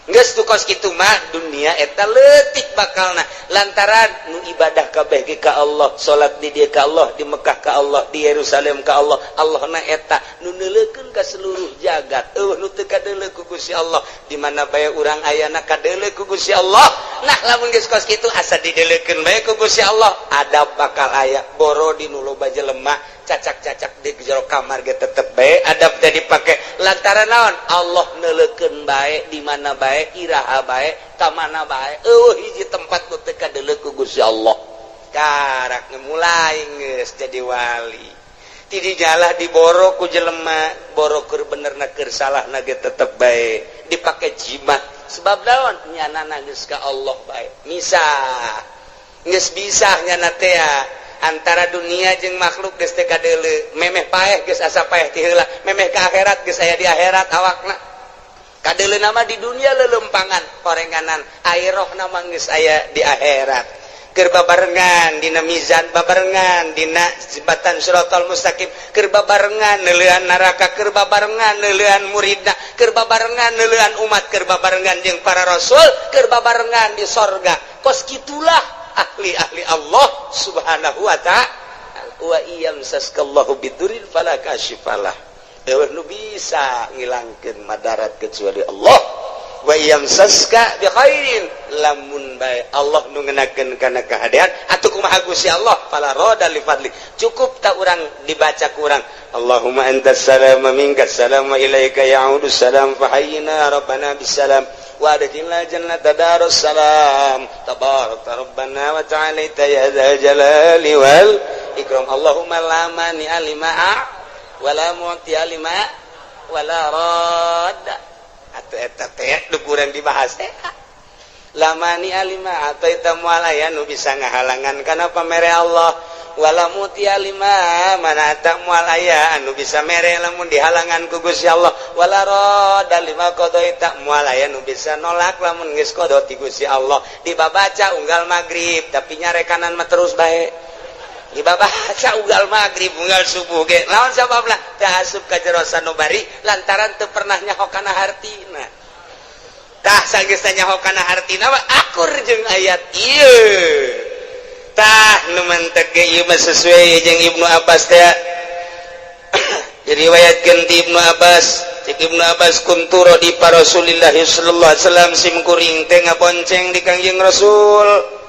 Geus tuh, kos kitu mah dunia eta leutik bakalna, lantaran nu ibadah kabeh ge ka Allah, salat di dieu ka Allah, di Mekah ka Allah, di Yerusalem ka Allah. Allah na eta nu neuleukeun ka seluruh jagat. Euweuh nu teu kadeuleu ku Gusti Allah. Di mana bae urang ayana, kadeuleu ku Gusti Allah. Nah, lamun geus kos kitu, asa dideuleukeun bae ku Gusti Allah, adab bakal aya. Boro di nu loba jelema, cacak-cacak di jero kamar ge tetep bae adab teh dipake. Lantaran naon? Allah neuleukeun bae, di mana bae, iraha bae, ka mana bae. Euweuh hiji tempat nu teu kadeuleu ku Gusti Allah. Karak mulai geus jadi wali. Ti dijalah diboro ku jelema, boro keur bener na keur salah na ge tetep bae dipake jimat. Sebab naon? Nyana geus ka Allah bae, misah geus bisa nyana teh antara dunia jeung makhluk, geus teu kadeuleu. Memeh paeh geus asa paeh ti heula, memeh ka akhirat geus aya di akhirat awakna. Kadeuleu nama di dunia lelempangan horenganan, air rohna mah geus aya di akhirat. Keur babarengan dina mizan, babarengan dina jembatan Shiratal Mustaqim, keur babarengan neuleuan neraka, keur babarengan neuleuan muridna, keur babarengan neuleuan umat, keur babarengan jeung para rasul, keur babarengan di sorga. Kos kitulah ahli-ahli Allah Subhanahu wa ta'ala. Wa in yamsaskallahu bidurrin fala kashifalah. Euweuh nu bisa ngilangkeun madarat kecuali Allah. Wa yamsaska bi khairin, lamun bae Allah nu ngenakeun kana kahadean atuh kumaha Gusti Allah, fala radda li fadli. Cukup tak urang dibaca ku urang, Allahumma antas salam, minkas salam, wa ilaika ya'udu salam, fahayyina rabbana bisalam wa adkhilna jannata darus salam, tabarakta rabbana wa ta'alaita ya dzal jalali wal ikram. Allahumma la mani'a lima wa la mu'tiya lima wa la radda. Atau eta teh nu kurang dibahas teh, la mani'a lima a'thaita, moal aya nu bisa ngahalangan kana pamere Allah, wala mu'tiya lima mana'ta, moal aya anu bisa mere lamun dihalangan ku Gusti Allah, wala radda lima qadaita, moal aya nu bisa nolak lamun geus qada ti Gusti Allah. Dibabaca unggal magrib, tapi nyarekanan mah terus bae. Dibabaca unggal magrib, unggal subuh ge. Lawan sababna? Teu asup ka jero sanubari, lantaran teu pernah nyaho kana hartina. Tah, sanggeus nyaho kana hartina mah akur jeung ayat ieu. Tah, nu mantek ge ieu mah sesuai jeung Ibnu Abbas teh. Diriwayatkeun ti Ibnu Abbas, cek Ibnu Abbas, kuntu radifa Rasulillah sallallahu alaihi wasallam, sim kuring teh ngabonceng di Kangjeng Rasul.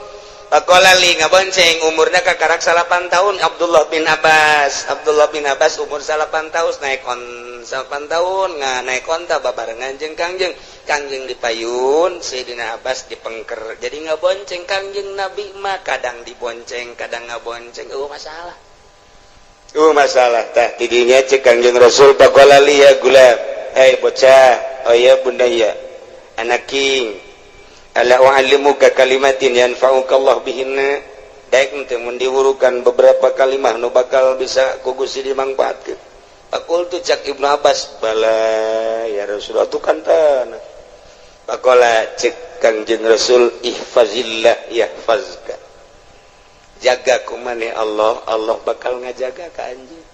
Faqala li, ngabonceng umurna kakarak 9 tahun Abdullah bin Abbas. Abdullah bin Abbas umur 9 tahun, naik on 9 tahun nga naik onta babarengan jeung Kangjeng. Kangjeng dipayun, Sayyidina Abbas dipengker. Jadi ngabonceng Kangjeng Nabi mah kadang dibonceng, kadang ngabonceng. Oh, masalah. Oh, masalah. Tah, tidinya cek Kangjeng Rasul, faqala li ya gulam, hey bocah, oh ya bunayya, anak king, ala u'allimuka kalimatin yanfa'uka Allah bihinna, daek teu mun diwurukan beberapa kalimah nu bakal bisa ku Gusti dimangfaatkeun? Faqultu, cak Ibnu Abbas, bala ya Rasulullah, tu kan tanah. Faqala, cek Kangjeng Rasul, ihfazillah yahfazka, jaga ku maneh Allah, Allah bakal ngajaga ka anjeun.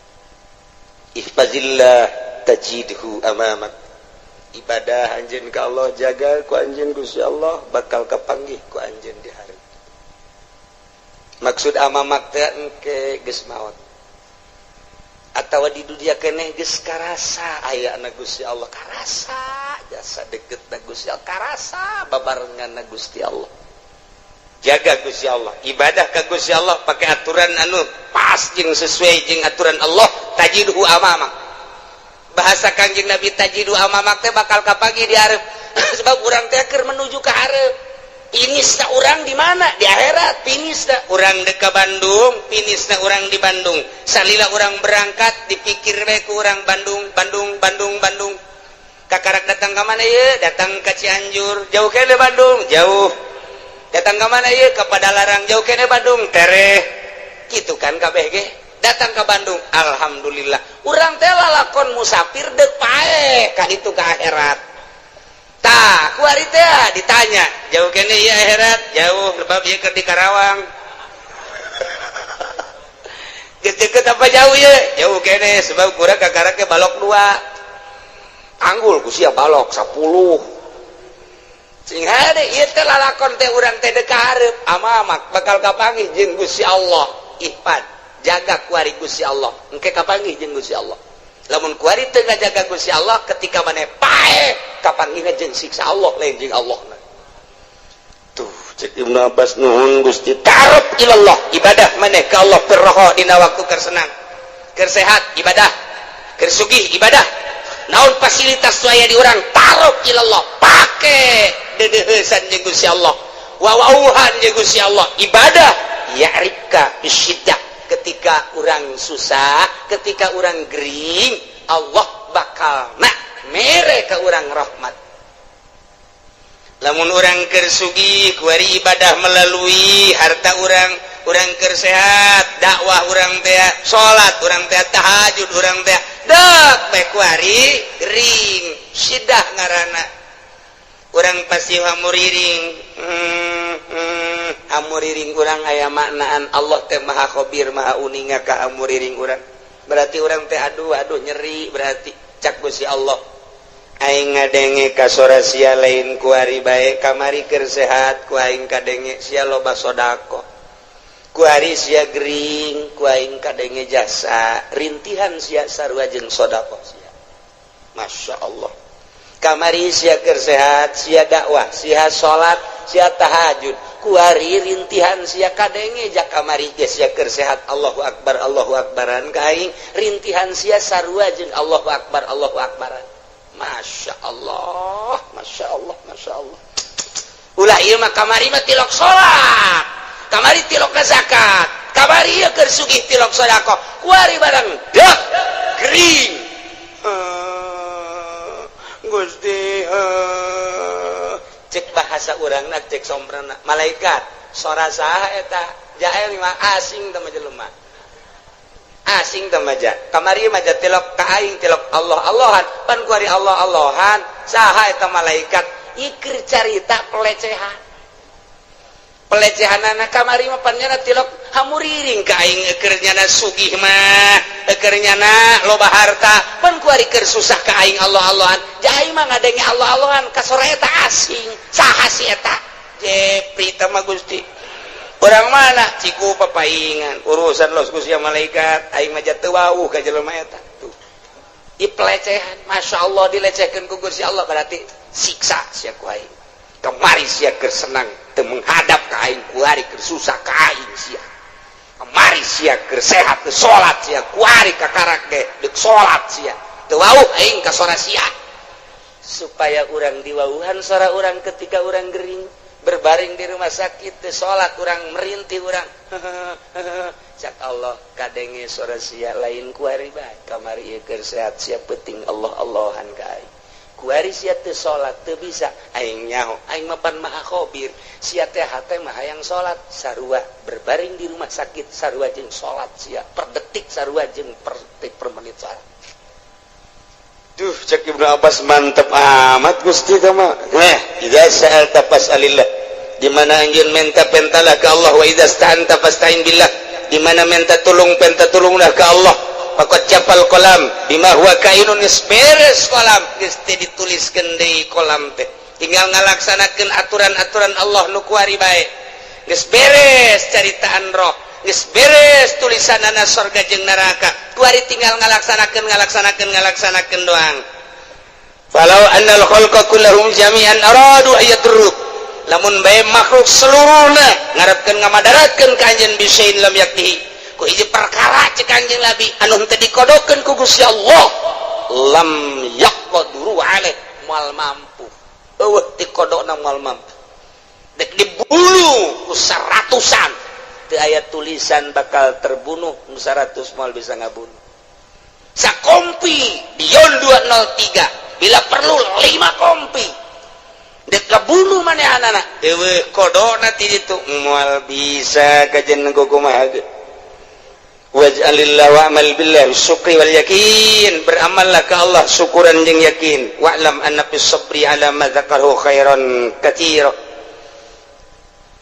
Ihfazillah tajidhu amamak, ibadah anjeun ka Allah, jaga ku anjeun Gusti Allah, bakal kapanggih ku anjeun di hari. Maksud amamak teh engke geus maot. Atau di dunia keneh geus karasa aya na Gusti Allah, karasa jasa deket na Gusti Allah, karasa babarengan na Gusti Allah. Jaga Gusti Allah, ibadah ke Gusti Allah pakai aturan anu pas jeung sesuai jeung aturan Allah. Tajidhu amamak, bahasa Kangjeng Nabi, tajidhu amamak teh bakal kapanggih di hareup, sebab urang teh keur menuju ke hareup. Finishna urang di mana? Di akhirat finishna. Urang dek ka Bandung, finishna urang di Bandung. Salila urang berangkat dipikir bae ku urang Bandung, Bandung, Bandung, Bandung. Kakarak datang ke mana ya? Datang ke Cianjur, jauh kene Bandung, jauh. Datang ke mana ya? Ke Padalarang, jauh kene Bandung, tereh. Gitu kan kabeh ge. Datang ke Bandung, alhamdulillah. Urang teh lalakon musafir dek paeh ka itu, ke akhirat. Tah, kuari teh ditanya, jauh kene ieu akhirat? Jauh, sebab ieu keur di Karawang. Geus deket apa jauh ya? Jauh kene, sebab kurang kakarak ke balok dua. Anggul ku sia balok 10. Sing hade ieu teh lalakon teh urang teh dek ka hareup, amamak bakal kapanggih jeung Gusti Allah. Ihfad, jaga kuari Gusti Allah. Engke kapanggih jeung Gusti Allah. Lamun kuari teu ngajaga Gusti Allah, ketika maneh paeh kapanggihna jeung siksa Allah, lain jeung Allah. Tuh, cek Ibnu Abbas, nuhun Gusti. Ta'aruf ilallah, ibadah maneh ka Allah firroho, dina waktu keur senang, keur sehat ibadah, keur sugih ibadah, naon fasilitas nu aya di urang. Ta'aruf ilallah, pake dedeheusan jeung Gusti Allah, wawauhan jeung Gusti Allah, ibadah. Ya'rifka bisyiddah, ketika urang susah, ketika urang gering, Allah bakal nak mere ke urang rahmat. Lamun urang keur sugih, kuari ibadah melalui harta urang. Urang keur sehat, dakwah urang teh, salat urang teh, tahajud urang teh. Dek bae kuari gering, sidah ngaranna, urang pasti hamuriring, hamuriring urang aya maknaan. Allah teh maha khabir, maha uninga ka hamuriring urang. Berarti urang teh aduh aduh nyeri. Berarti cak Gusti Allah, aing ngadenge ka sora sia lain kuari bae, kamari keur sehat ku aing kadenge sia loba sodako, kuari sia gering ku aing kadenge jasa rintihan sia sarua jeung sodako sia. Masya Allah. Kamari sia keur sehat, sia dakwah, sia salat, sia tahajud, kuari rintihan sia kadenge. Jak kamari ge sia keur sehat Allahu akbar, Allahu akbaran ka aing, rintihan sia sarua jeung Allahu akbar, Allahu akbaran. Masya Allah, Masya Allah, Masya Allah. Ulah ieu mah, kamari mah tilok salat, kamari tilok zakat, kamari ieu keur sugih tilok sedekah, kuari barang dah gering, Gusti, cek bahasa urangna, cek somprana malaikat, sora saha eta? Jael mah asing teh mah, jelema asing teh mah. Kamari mah tilok ka aing, tilok Allah Allahan, pan kuari Allah Allahan, saha eta malaikat? Ikir carita pelecehan, pelecehan anak. Kamari mah pan nyana tilok hamuriring ka aing, keur nyana sugih mah, keur nyana loba harta, pan kuari keur susah ka aing Allah Allahan. Aing mah ngadenge Allah Allahan ka sora eta asing, saha si eta? Jepri teh mah Gusti, orang mana? Ciku papaingan urusan los Gusti malaikat, aing mah teu wawuh ka jelema eta. Tuh i pelecehan, Masya Allah, dilecehkeun ku Gusti Allah. Berarti siksa sia ku aing. Kemari sia keur senang teu menghadap ka aing, kuari keur susah ka aing sia. Kemari sia keur sehat teu salat sia, kuari kakarak ge deuk salat sia, teu wawuh aing ka sora sia. Supaya urang diwauhan sora urang ketika urang gering, berbaring di rumah sakit, teu salat urang, merintih urang, cak Allah, kadenge sora sia lain kuari bae. Kamari ieu keur sehat sia penting Allah Allahan ka aing, kuari sia teu salat, teu bisa, aing nyaho, aing mah pan maha khabir. Sia teh hate mah hayang salat, sarua berbaring di rumah sakit sarua jeung salat sia, per detik sarua jeung per detik, per menit salat. Duh, cek Ibnu Abbas, mantep amat Gusti kama. Eh, idza sa'alta fas'alillah. Di mana anjeun minta, pentalah ke Allah. Wa idza sta'anta fasta'in billah. Di mana minta tolong, penta tolonglah ke Allah. Faqad jaffal qalam bima huwa kainun, geus beres kolam, geus teu dituliskeun deui kolam teh. Tinggal ngalaksanakeun aturan-aturan Allah nu kuari bae. Geus beres caritaan roh. Geus beres tulisanana sorga jeung neraka. Kuari tinggal ngalaksanakeun ngalaksanakeun ngalaksanakeun doang. Falau annal khalqa kullahum jami'an aradu ayadruk. Lamun bae makhluk seluruhna ngarepkeun ngamadaratkeun ka anjeun bisain lam yaktihi. Ku hiji perkara cek Kanjeng Nabi anu henteu dikodokeun ku Gusti Allah, lam yaqduru alaih, moal mampu. Eueuh dikodokna moal mampu. Dek dibunuh ku seratusan teu aya tulisan bakal terbunuh, nu 100 moal bisa ngabunuh. Sakompi Dion 203 bila perlu 5 kompi dek kabunuh manehanana eueuh kodokna ti ditu moal bisa kajen kumaha ge. Waj'alillah wa'mal billah syukri wal yakin, beramallah ke Allah syukuran jeung yakin. Wa'lam anna fis sabri ala ma dzakarahu khairan katsira.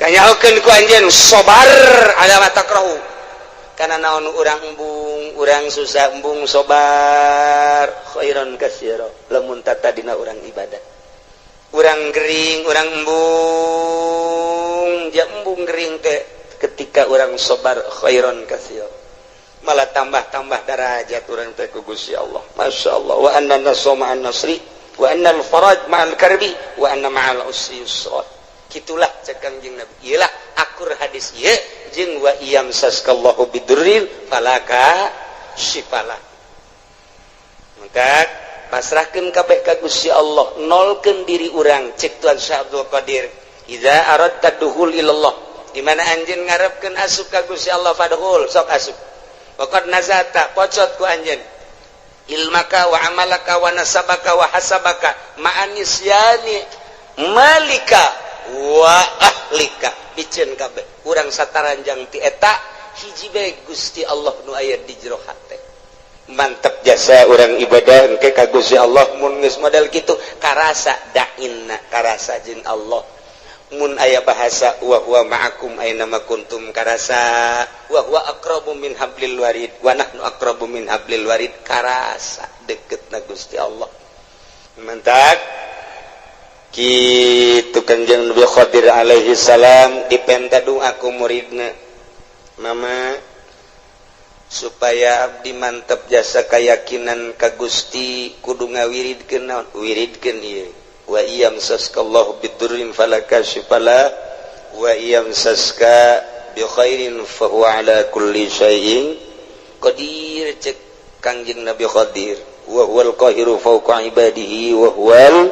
Kanyahokeun ku anjeun sabar ala ma takrahu, kana naon urang embung, urang susah embung sabar khairan katsira. Lamun tatadina urang ibadah, urang gering, urang embung, ja embung gering teh ketika urang sabar khairan katsira, malah tambah-tambah darajat urang teh ku Gusti Allah. Masya Allah. Wa anna nasra ma'an nasri wa anna al-faraj ma'al karbi wa anna ma'al usri yusra. Kitulah cek Kangjeng Nabi. Iyalah akur hadis ieu jeung wa iyam saskallahu bidurrin falaka syifala. Maka pasrahkeun kabeh ka Gusti Allah, nolkeun diri urang cek Tuan Syekh Abdul Qadir. Idza aradta dukhul ilallah, di mana anjeun ngarepkeun asup ka Gusti Allah, fadkhul, sok asup. Waqad nazata, pocot ku anjeun ilmaka wa amalaka wa nasabaka wa hasabaka ma'anisyani malika wa ahlika, piceun kabeh urang sataranjang ti eta hiji bae Gusti Allah nu aya di jero hate. Mantep jasa urang ibadah engke ka Gusti Allah mun geus model kitu karasa dainna, karasa jeung Allah. Mun aya bahasa wa huwa ma'akum aina ma kuntum karasa, wa huwa aqrabu min hablil warid wa nahnu aqrabu min hablil warid, karasa deketna Gusti Allah. Mantak kitu Kanjeng Nabi Khadir alaihi salam dipenta doa ku muridna, mama supaya abdi mantep jasa keyakinan ka Gusti kudu ngawiridkeun naon, wiridkeun ieu wa iyamsaskallahu bidurrin falakashifala wa iyamsaska bi khairin fa huwa ala kulli syai'in qadir. Cek Kangjeng Nabi Khadir wa huwal qahiru fawqa ibadihi wa huwal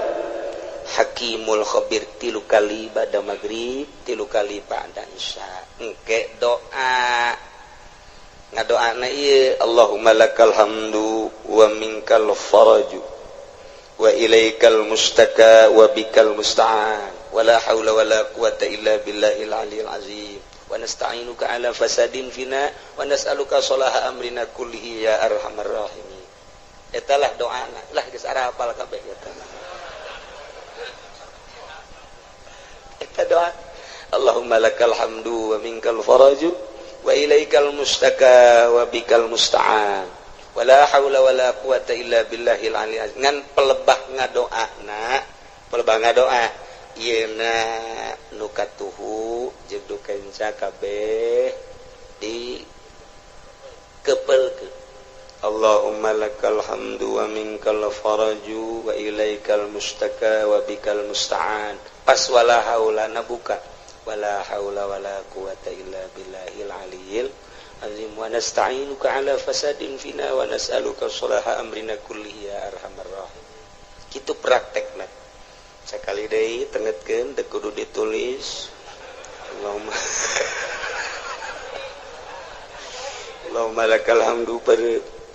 hakimul khabir. 3 kali ba'da maghrib, 3 kali ba'da isya. Engke doa ngadoana ieu Allahumma lakal hamdu wa minkal faraju wa ilaikal mustaka wa bikal musta'an wa la haula wa la quwata illa billahil aliyil azim wa nasta'inuka ala fasadin fina wa nas'aluka salaha amrina kullihi ya arhamar rahimin. Eta lah doana lah geus arapal kabeh eta. Eta doa Allahumma lakal hamdu wa minkal faraju wa ilaikal mustaka wa bikal musta'an wala haula wala quwata illa billahil aliyil azim. Ngan pelebah ngadoana, pelebah ngadoa ieuna nu katuhu jeung nu kenca kabeh di kepelkeun. Allahumma lakal hamdu wa minkal faraju wa ilaikal mustaka wa bikal musta'an. Pas wala haula nabuka wala haula wala quwata illa billahil aliyil azim wa nasta'inuka ala fasadin fina wa nas'aluka salaha amrina kullihi ya arhamar rahimin. Kitu praktekna. Sakali deui tengetkeun teu kudu ditulis. Allahumma Allahumma lakal hamdu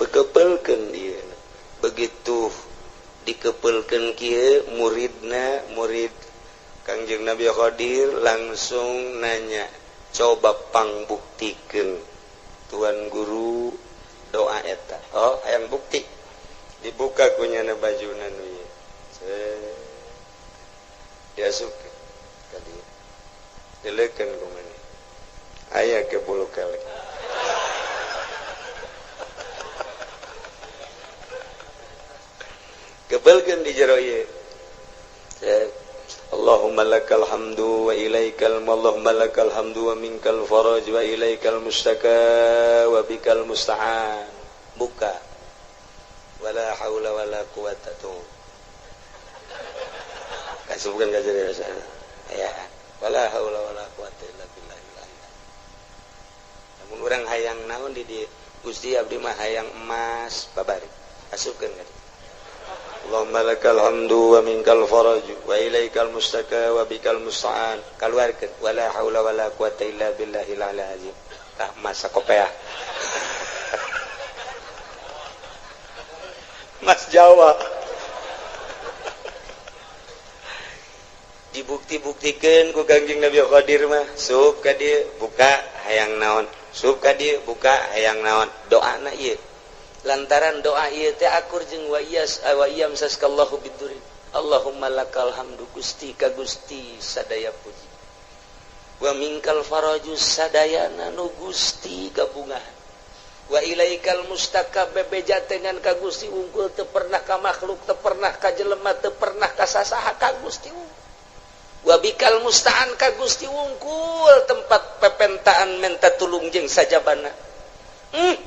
pekepelkeun ieu. Begitu dikepelkeun kieu muridna, murid Kangjeng Nabi Khadir langsung nanya, coba pangbuktikeun Tuan Guru doa eta. Oh, hayang bukti. Dibuka kunyana bajuna nu ieu. Diasupkeun ka dieu. Dileukeun ku maneh. Aya ke bulu kelek. Kebelkeun di jero ieu. Allahumma lakal hamdu wa ilaikal Allahumma lakal hamdu wa minkal faraj wa ilaikal mustaka wa bikal musta'an. Buka. Wala haula wala quwata tuh. Kasubkan ka jadi ya. Wala haula wala quwata illa billah. Lamun urang hayang naon di dieu? Gusti abdi mah hayang emas babari. Asupkeun ka dieu. Allahumma lakal hamdu wa minkal faraj wa ilaikal mustaka wa bikal musta'an. Kaluarkeun wala haula wala quwata illa billahil aliyil azim. Tah masa kopeah. Mas Jawa. Dibukti-buktikeun ku Kangjeng Nabi Qadir mah, sup ka dieu buka hayang naon, sup ka dieu buka hayang naon. Doana ieu. Lantaran doa ieu teh akur jeung wa iyas wa iyam saskallahu bidurin. Allahumma lakal hamdu Gusti ka Gusti sadaya puji. Wa minkal faraju sadayana nu Gusti gabungan. Wa ilaikal mustaka bebeja dengan ka Gusti unggul teu pernah ka makhluk, teu pernah ka jelema, teu pernah ka sasaha ka Gusti unggul. Wa bikal musta'an ka Gusti wungkul tempat pepentaan menta tulung jeung sajabana.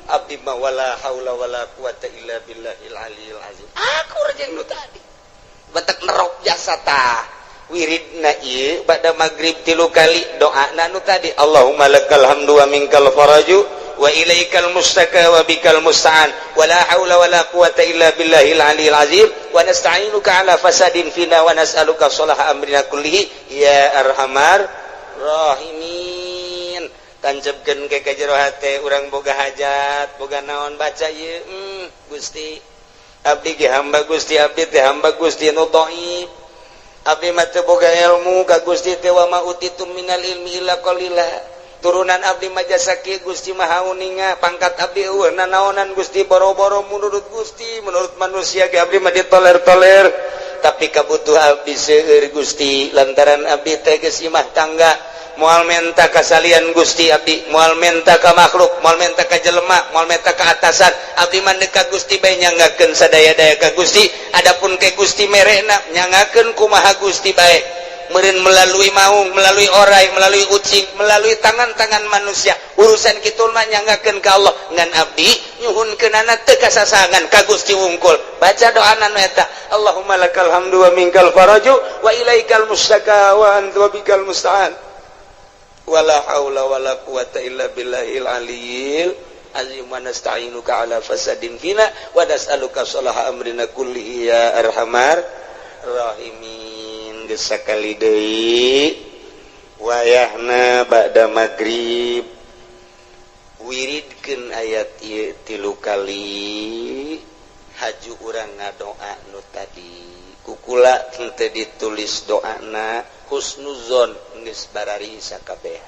Abdi mah wala haula wala quwata illa billahil aliyil azim. Akur jeung nu tadi. Batak nerok jasa tah. Wiridna ieu bada magrib 3 kali doana nu tadi. Allahumma lakal hamdu wa minkal faraju wa ilaikal mustaka wa bikal musta'an wala haula wala quwata illa billahil aliyil azim wa nasta'inuka ala fasadin fina wa nas'aluka sholaha amrina kullihi ya arhamar rahimin. Tancapkeun ke jero hate urang boga hajat boga naon baca ieu. Gusti abdi ge hamba Gusti, abdi teh hamba Gusti nu dhaif, abdi mah teu boga ilmu ka Gusti teh wa ma utitum minal ilmi illa qalila. Turunan abdi mah jasa kieu Gusti Maha Uninga, pangkat abdi eueuh nanaonan Gusti, boro-boro menurut Gusti, menurut manusia ge abdi mah ditoler-toler, tapi kabutuh abdi seueur Gusti lantaran abdi teh geus imah tangga, moal menta kasalian Gusti abdi, moal menta ka makhluk, moal menta ka jelema, moal menta ka atasan, abdi mah ka Gusti bae nyanggakeun sadaya-daya ka Gusti. Adapun ke Gusti merena nyanggakeun kumaha Gusti bae, meureun melalui maung, melalui orai, melalui ucing, melalui tangan-tangan manusia. Urusan kitu mah nyanggakeun ka Allah. Ngan abdi nyuhunkeunana teu kasasangan ka Gusti wungkul. Baca doana nu eta, Allahumma lakal hamdu wa minkal faraju wa ilaikal mustaka wa anta wa bikal musta'an. Wala haula wala quwata illa billahil aliyil azim wa nasta'inuka ala fasadin fina wa nas'aluka sholaha amrina kullihi ya arhamar rahimin. Geus sakali deui wayahna ba'da magrib wiridkeun ayat ieu 3 kali haju urang ngadoa nu tadi kukula henteu ditulis doana husnuzon geus barari sakabeh.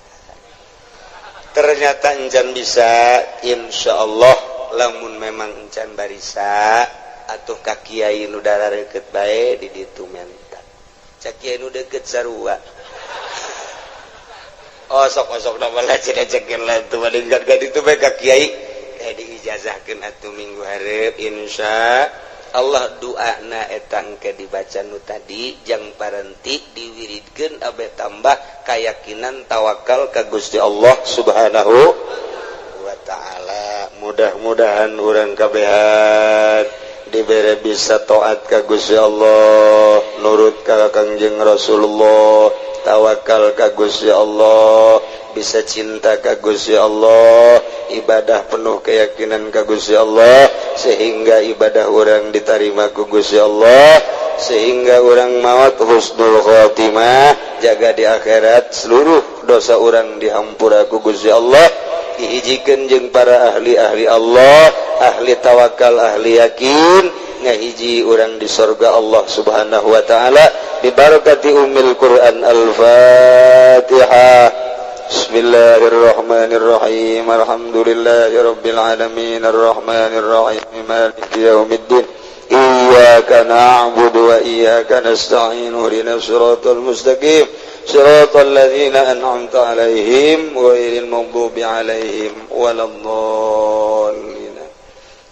Ternyata encan bisa, insyaallah lamun memang encan barisa atuh ka kiai nu darareukeut bae di ditu menta. Cak kiai nu deukeut sarua. Osok-osok na malah cenah lah tuh badengkan ka ditu bae ka kiai kayak diijazahkeun atuh minggu hareup insya Allah doana eta engke dibaca nu tadi jang parenti diwiridkeun abe tambah keyakinan tawakal ka Gusti Allah Subhanahu wa taala. Mudah-mudahan urang kabehan dibere bisa taat ka Gusti Allah, nurut ka Kangjeng Rasulullah, tawakal ka Gusti Allah, bisa cinta ka Gusti Allah, ibadah penuh keyakinan ka Gusti Allah sehingga ibadah orang diterima ku Gusti Allah, sehingga orang maut husnul khotimah, jaga di akhirat seluruh dosa orang dihampura ku Gusti Allah, dihijikeun jeung para ahli-ahli Allah, ahli tawakal, ahli yakin, ngahiji orang di sorga Allah Subhanahu wa taala bibarakati ummil Quran. Al-Fatihah. Bismillahirrahmanirrahim. Alhamdulillahirabbil alamin arrahmanir rahim maliki yaumiddin. Iyyaka na'budu wa iyyaka nasta'in ihdinas siratal mustaqim siratal ladzina an'amta 'alaihim ghairil maghdubi 'alaihim waladdallin.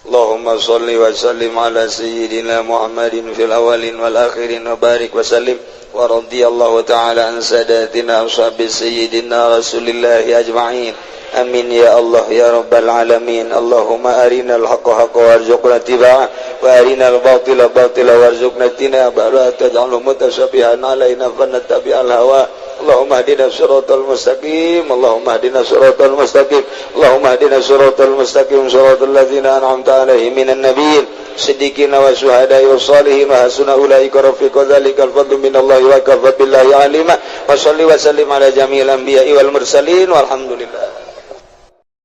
اللهم صل وسلم على سيدنا محمد في الأولين والآخرين وبارك وسلم. ورضي الله تعالى عن ساداتنا أصحاب سيدنا رسول الله أجمعين. آمين يا الله يا رب العالمين. اللهم أرنا الحق حقا وارزقنا اتباعه، وأرنا الباطل باطلا وارزقنا اجتنابه، ولا تجعله متشابها علينا فنتبع الهوى. اللهم اهدنا الصراط المستقيم. اللهم اهدنا الصراط المستقيم. اللهم اهدنا الصراط المستقيم، صراط الذين أنعمت عليهم من النبيين، الصديقين والشهداء والصالحين، وحسن أولئك رفيقا. ذلك الفضل من الله وكفى بالله عليما. وصل وسلم على جميع الأنبياء والمرسلين، والحمد لله.